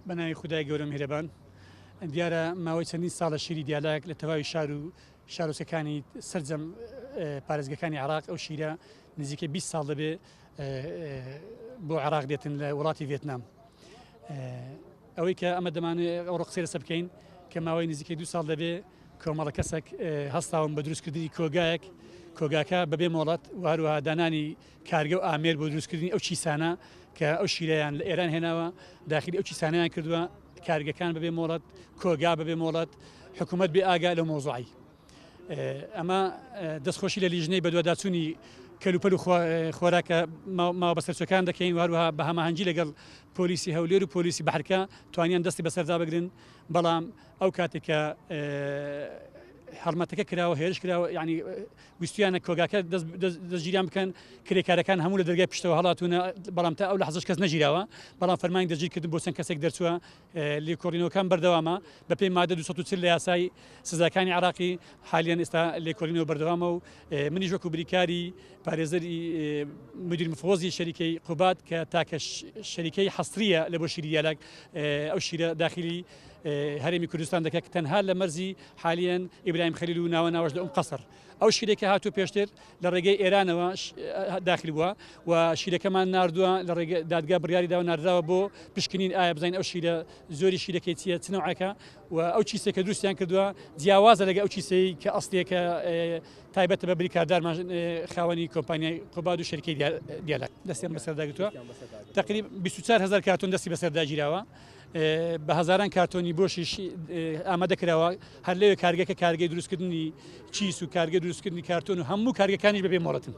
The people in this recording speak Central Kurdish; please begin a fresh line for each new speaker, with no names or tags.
بە ناوی خودای گەورە میهرەبان. دیارە ماوەی چەندین ساڵە شیری دیالاک لە تەواوی شار و شارۆچکەکانی سەرجەم پارێزگەکانی عراق ئەو شیرە نزیکەی 20 ساڵ دەبێ بۆ عراق دێتن لە وڵاتی ڤێتنام. ئەوەی کە ئەمە دەمانێت ئەوڕۆ قسەی لەسەر بکەین کە ماوەی نزیکەی دو ساڵ دەبێ کۆمەڵە کەسێک هەستاون بە دروستکردنی کۆگایەک، کۆگاکە بەبێ مۆڵەت و هەروەها دانانی کارگە و ئامێر بۆ دروستکردنی ئەو چیسانە کە ئەو شیرەیان لە ئێران هێناوە داخلی ئەو چیسانەیان کردووە، کارگەکان بەبێ مۆڵەت، کۆگا بەبێ مۆڵەت، حکوومەت بێ ئاگا لەو مەوزوعەی. ئەمە دەستخۆشی لە لیژنەی بەدواداچوونی کەلوپەل و خۆراکە ماوە بەسەرچووەکان دەکەین و هەروەها بە هەماهەنگی لەگەڵ پۆلیسی هەولێر و پۆلیسی بەحرکە توانیان دەستی بەسەردا بگرن، بەڵام ئەو کاتێک کە هەڵمەتەکە کراوە هێرش کراوە یعنی ویستویانە کۆگاکە دەستگیریان بکەن کرێکارەکان هەموو لە دەرگای پشتەوە هەڵاتوونە بەڵام تا ئەو لە حەزش کەس نەگیراوە بەڵام فەرمانی دەستگیرکردن بۆ چەند کەسێک دەرچووە لێکۆڵینەوەکان بەردەوامە بەپێی مادە 240 لە یاسای سزاکانی عراقی حالیان ئێستا لێکۆڵینەوە بەردەوامە و منیش وەکو بریکاری پارێزەری مدیر مفوەزی شەریکەی قوباد کە تاکە شەریکەی حەسریە لە بۆ شیری دیالاک ئەو شیرە داخلی هەرێمی کوردستان دەکات کە تەنها لە مەرزی حالیەن ئیبراهیم خەلیل و ناوە ناوەش لە ئوم قەسر ئەو شیرێک کە هاتوو پێشتر لە ڕێگەی ئێرانەوە داخل بووە و شیرەکەمان ناردووە لە ڕێگە دادگا بڕیاری داوە ناردراوە بۆ پشکنین ئایا بزانین ئەو شیرە زۆری شیرەکەی چییە چ نەوعێکە و ئەو چیسێک کە دروستیان کردووە جیاوازە لەگە ئەو چیسەی کە ئەسلیەکە تایبەتە بە بریکاردارمان خاوەنی کۆمپانیای قوباد و شەریکەی دیالە دەستیان بەسەردا گرتووە تقریب 24 هزار کارتۆن دەستی بەسەردا گیراوە بە هەزاران کارتۆنی بۆشیش ئامادە کراوە هەر لەوێ کارگەکە کارگەی دروستکردنی چیس و کارگە دروستکردنی کارتۆن و هەموو کارگەکانیش بەبێ مۆڵەتن.